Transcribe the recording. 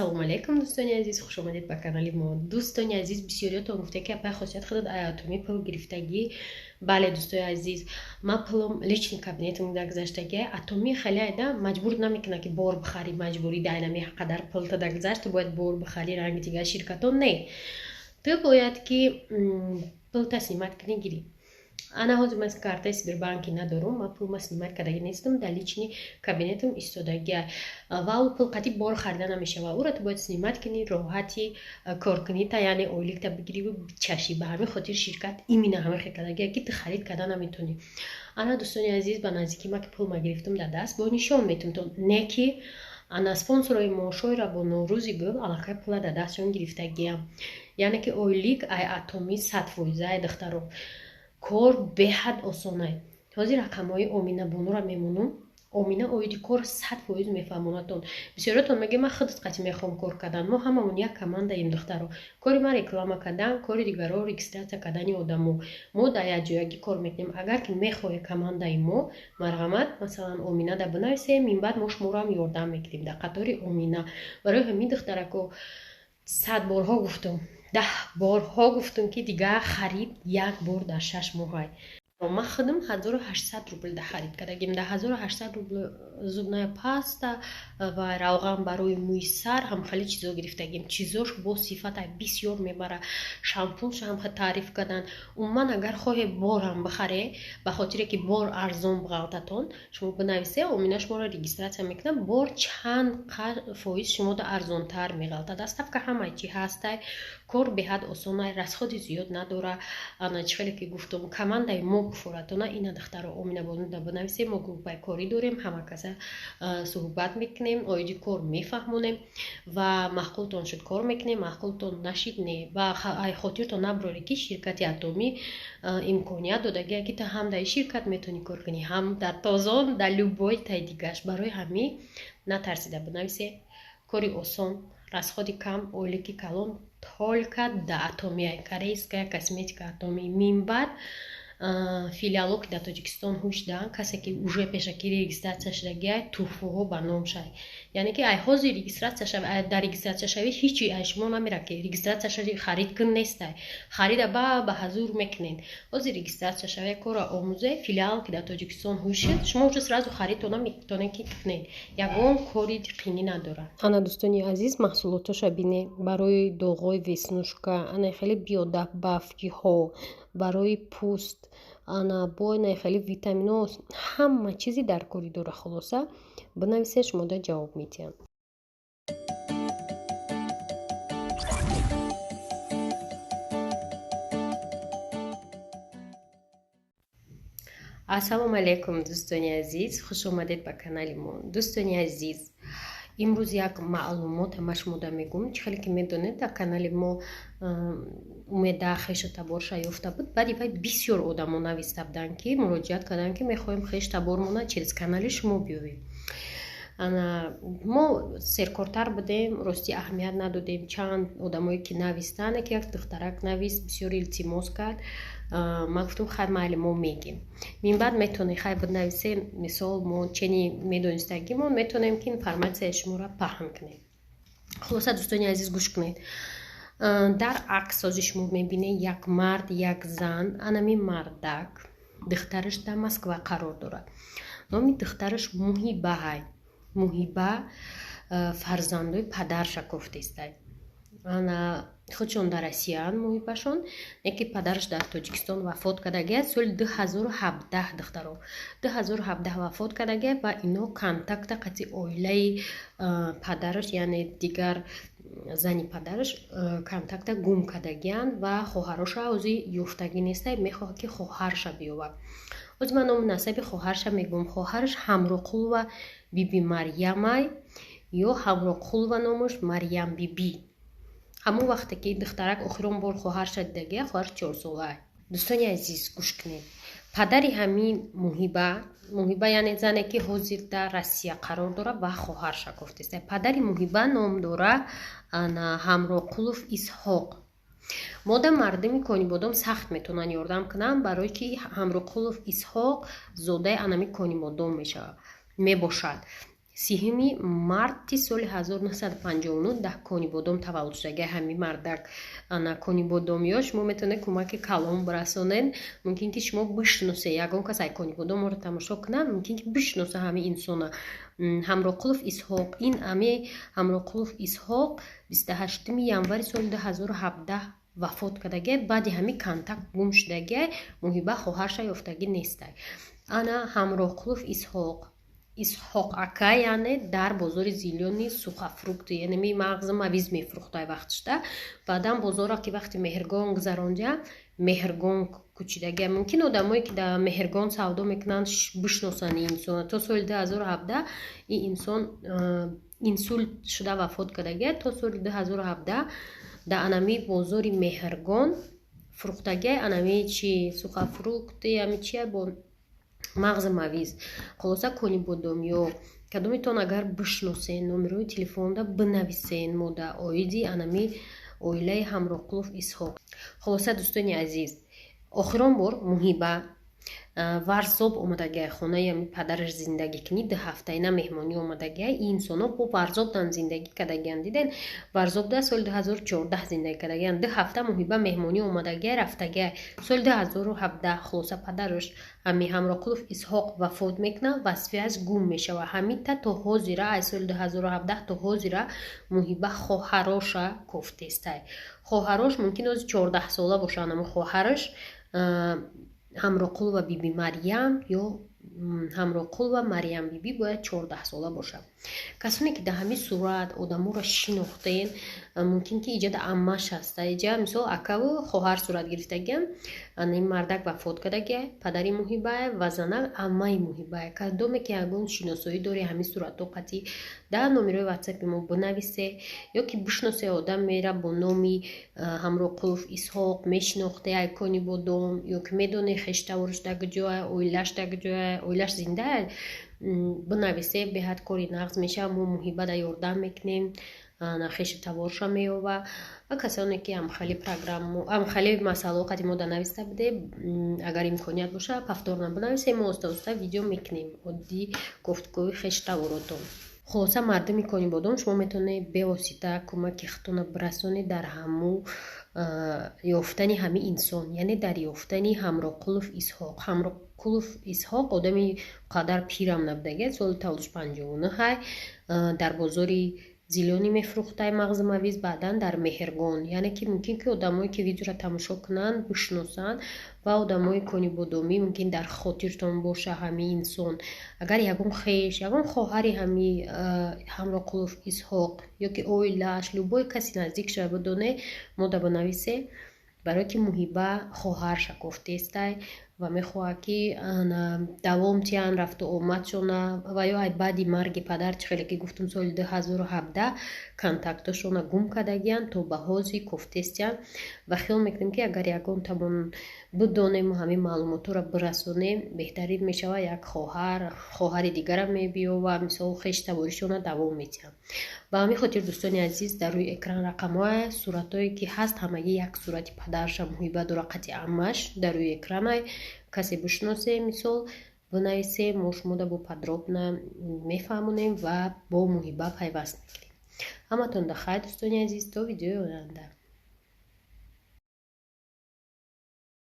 Ассалому алайкум, дӯстони азиз, хуш омадед ба канали мо. Дӯстони азиз, бисёриётон гуфта, ки апай Хосият, худат Атоми пул гирифтагӣ. Бале, дӯстои азиз, ман пулам личный кабинетам дагзаштагӣ. Атоми хеле айда маҷбур намекунад, ки бор бихарӣ, маҷбурӣ дайнами қадар пул та дагзашт, ту бояд бор бихарӣ, ранги дигар ширкатон не. Ту бояд ки пул та снимать кунӣ, гирӣ. Ана ҳозир ман картаи Сбербанки надорум, ман пул ма снимать кардаги нестам, дар личный кабинетам истодагия. Ва ӯ пул қатӣ бор харида намешава. Ӯро ту бояд снимать кунӣ, роҳати кор кунӣ, та яъне ойликта бигирӣ, бичашӣ. Ба ҳамин хотир ширкат именно ҳамин хел кардагия, ки ту харид карда наметонӣ. Ана, дӯстони азиз, ба наздикӣ ма ки пул ма гирифтам дар даст, бо нишон метум то не ки ана спонсорои мо Шоира бо Норӯзи гул аллакай пула дар дастшон гирифтагиям. Яъне ки ойлик ай Атоми 100%, ай духтаро. Кор беҳад осонай. Ҳозир рақамҳои Омина Бонура мемонум. Омина оиди кор 100% мефаҳмонатон. Бисёриётон мегӯяд, ман худат қатӣ мехоҳам кор кардан. Мо ҳамамон як командаем, духтаро. Кори ман реклама кардан, кори дигарро регистрация кардани одамо. Мо дар якҷоягӣ кор мекунем. Агар ки мехоҳед командаи мо, марҳамат, масалан, Омина да бинависем, минбаъд мо шуморо ҳам ёрдам мекунем дар қатори Омина. Барои ҳамин, духтарако, сад борҳо гуфтум, 10 борҳо гуфтум, ки дигар харид як бор дар 6 моҳай. Ман худам 1800 рубл да харид кардагим. Дар 1800 рубл зубная паста ва равған барои мӯи сар, ҳам хеле чизо гирифтагим. Чизош бо сифата бисёр мебара. Шампунша ҳам таъриф кардан. Умуман, агар хоҳе борам бихаре, ба хотире ки бор арзон бғалтатон, шумо бинависе, Омина шуморо регистрация мекунад, бор чанд фоиз шумода арзонтар меғалтад. Доставка ҳамаи чи ҳастай, кор беҳад осонай, расходи зиёд надора. Ана чӣ хеле ки гуфтум, командаи мо гуфоратона ина, духтаро, Омина Бонуда бинависем, мо группаи корӣ дорем, ҳама каса суҳбат мекунем, оиди кор мефаҳмонем ва маъқултон шуд, кор мекунем, маъқултон нашид, не. Ва ай хотиртон набуроред, ки ширкати Атомӣ имконият додагия, ки ту ҳам дар ширкат метавонӣ кор кунӣ, ҳам дар Тозон, дар любой тай дигаш. Барои ҳамин натарсида бинависе. Кори осон, расходи кам, ойлики калон только да Атомия, корейская косметика Атомӣ. Минбаъд филиало ки дар Тоҷикистон ҳуш даҳанд, касе ки уже пешакӣ регистрация шудагиай, туҳфаҳо ба ном шай. Яъне ки ай ҳозир регистрация шав, дар регистрация шавӣ, ҳичи ай шумо намера, ки регистрация шави, харид кун нестай. Харида ба ҳазур мекунед. Ҳозир регистрация шаве, корро омӯзе, филиал ки дар Тоҷикистон ҳуш шуд, шумо уже сразу харидтона метавонед ки кунед. Ягон кори қинӣ надорад. Ана, дӯстони азиз, маҳсулотоша бинед: барои доғҳои веснушка, ана хеле биодабавкиҳо, барои пӯст, ана бо ина хеле витаминҳо, ҳама чизи дар корӣ дора. Хулоса, бинависед, шумода ҷавоб медиҳам. Ассалому алайкум, дӯстони азиз, хуш омадед ба канали мо. Дӯстони азиз, имрӯз як маълумот ма шумода мегӯм. Чӣ хеле ки медонед, дар канали мо Умеда хешу таборша ёфта буд. Баъди вай бисёр одамо нависта буданд, ки муроҷиат карданд, ки мехоҳем хеш табормона через канали шумо биёвем. Ана мо серкортар будем, ростӣ, аҳамият надодем чанд одамое ки навистанд. Ки як духтарак навист, бисёр илтимос кард, ман гуфтам, хай, майли, мо мегем. Минбаъд метавонед, хай, бинависем. Мисол, мо чени медонистагимон, метавонем ки информатсияи шуморо паҳн кунем. Хулоса, дӯстони азиз, гӯш кунед. Дар акс ҳозир шумо мебинед як мард, як зан. Анами мардак духтараш дар Москва қарор дорад. Номи духтараш Муҳибаҳай. Муҳиба фарзандои падарша кофтестай. Ана худшон дар Россияанд, муҳибашон, яке падараш дар Тоҷикистон вафот кардагия соли 2017. Духтаро, 2017 вафот кардагия ва ино контакта қатъи оилаи падараш, яъне дигар зани падараш, контакта гум кардагиянд ва хоҳароша ҳозир ёфтагӣ нестай. Мехоҳад, ки хоҳарша биёвад. Ҳозир ман ному насаби хоҳарша мегӯям. Хоҳараш Ҳамроқулова Биби Марьямай ё Ҳамроқулова номаш Марьям Бибӣ. Ҳамон вақте ки духтарак охирон бор хоҳарша дидагия, хоҳарш 4 сола. Дӯстони азиз, гӯш кунед. Падари ҳамин Муҳиба, Муҳиба яъне зане, ки ҳозир дар Россия қарор дорад ва хоҳарша гуфтеста, падари Муҳиба ном дора Ҳамроқулов Исҳоқ. Мода мардуми Конибодом сахт метавонанд ёрдам кунанд, барое ки Ҳамроқулов Исҳоқ зодаи анами Конибодом мешавад, мебошад. 30 марти соли 1959 дар Конибодом таваллуд шудагиай ҳамин мардак. Ана, конибодомиё, шумо метавонед кӯмаки калон бирасонед. Мумкин ки шумо бишносе, ягон кас ай Конибодом моро тамошо кунад, мумкин ки бишноса ҳамин инсона. Ҳамроқулов Исҳоқ, ин ами Ҳамроқулов Исҳоқ 28 январи соли 2017 вафот кардагиай. Баъди ҳамин контакт гум шудагиай, Муҳиба хоҳарша ёфтагӣ нестай. Ана, Ҳамроқулов Исҳоқ, Исҳоқ ака, яъне дар бозори Зелёный сухофрукты, яъне ми мағзи мавиз мефурӯхтай вақтшда. Баъдан бозорро ки вақти Меҳргон гузарондия, Меҳргон кӯчидагия. Мумкин, одамое ки дар Меҳргон савдо мекунанд, бишносанд ин инсона. То соли 2017 ин инсон инсулт шуда вафот кардагия. То соли 2017 дар анами бозори Меҳргон фурӯхтагиай, анами чи сухофрукты, ами чия бо мағзи мавиз. Хулоса, конибодомиё, кадометон агар бишносен, номерои телефонда бинависен мода оиди анами оилаи Ҳамроқулов Исҳоқ. Хулоса, дӯстони азиз, охирон бор Муҳиба Варзоб омадагиай, хонаи ами падараш зиндагӣ кунӣ, 2 ҳафтаина меҳмонӣ омадагиай. Ин инсонҳо бо Варзобдан зиндагӣ кардагиан. Диден, Варзобда соли 2014 зиндагӣ кардагиан. 2 ҳафта Муҳиба меҳмонӣ омадагиай, рафтагиай соли 2017. Хулоса, падараш ами Ҳамроқулов Исҳоқ вафот мекунад ва связь гум мешавад. Ҳамита то ҳозира, аз соли 2017 то ҳозира, Муҳиба хоҳароша кофтестай. Хоҳарош мумкин ози 14сола бошанд. Ами хоҳараш Ҳамроқулова Биби Марьям ё Ҳамроқулова Марьям Бибӣ бояд 14сола бошад. Касоне ки дар ҳамин сурат одаморо шинохтен, мумкин ки иҷа да аммаш ҳаста. Иҷа, мисол, акаву хоҳар сурат гирифтагиам. Ин мардак вафот кардагия, падари Муҳибая, ва зана аммаи Муҳибая. Кадоме ки ягон шиносоӣ дори ҳамин суратҳо қатъӣ, дар номерои ватсапи мо бинависе ё ки бишносе одамера бо номи Ҳамроқулов Исҳоқ, мешинохте ай Конибодом ё ки медоне хештавораш дар куҷоа, оилаш дар куҷоа, оилаш зиндаа, бинависе. Беҳад кори нағз мешавад, мо Муҳибада ёрдам мекунем, хешу таворша меёва. Ва касоне ки амхали программу, амхали масъалаҳо қати мо да нависта буде, агар имконият боша, повторно бинависем, мо оста оста видео мекунем оддӣ гуфтугӯи хештаворотон. Хулоса, мардуми Конибодом, шумо метавонед бевосита кӯмаки худтонро бирасонед дар ҳаму ёфтани ҳамин инсон, яъне дар ёфтани Ҳамроқулов Исҳоқ. Ҳамроқулов Исҳоқ одами қадар пирам набудагия, соли таваллудш 59-ҳай, дар бозори Зелёный мефурӯхтай мағзи мавиз, баъдан дар Меҳргон. Яъне ки мумкин ки одамое ки видеоро тамошо кунанд, бишносанд ва одамои конибодомӣ, мумкин дар хотиртон боша ҳамин инсон. Агар ягон хеш, ягон хоҳари ҳами Ҳамроқулов Исҳоқ ё ки оилааш, любой каси наздик шава бидоне, мо да бинависе, барое ки Муҳиба хоҳарша кофтестай ва мехоҳад ки давом тиҳанд рафту омадшона. Ва ё ай баъди марги падар, чӣ хеле ки гуфтум, соли 2017 контактошона гум кардагиянд, то ба ҳозир кофтестиянд. Ва хиёл мекунем, ки агар ягон тамон бидонему ҳамин маълумотҳоро бирасонем, беҳтарин мешавад. Як хоҳар, хоҳари дигара мебиёва, мисол, хештаворишона давом метиҳанд. Ба ҳамин хотир, дӯстони азиз, дар рӯи экран рақамҳое, суратҳое ки ҳаст, ҳамагӣ як сурати падарша Муҳиба дора қати аммаш дар рӯи экранай. Касе бишносе, мисол, бинависе, мо шумода бо подробно мефаҳмонем ва бо Муҳиба пайваст мекунем. Ҳаматон да хайр, дӯстони азиз, то видеои оянда.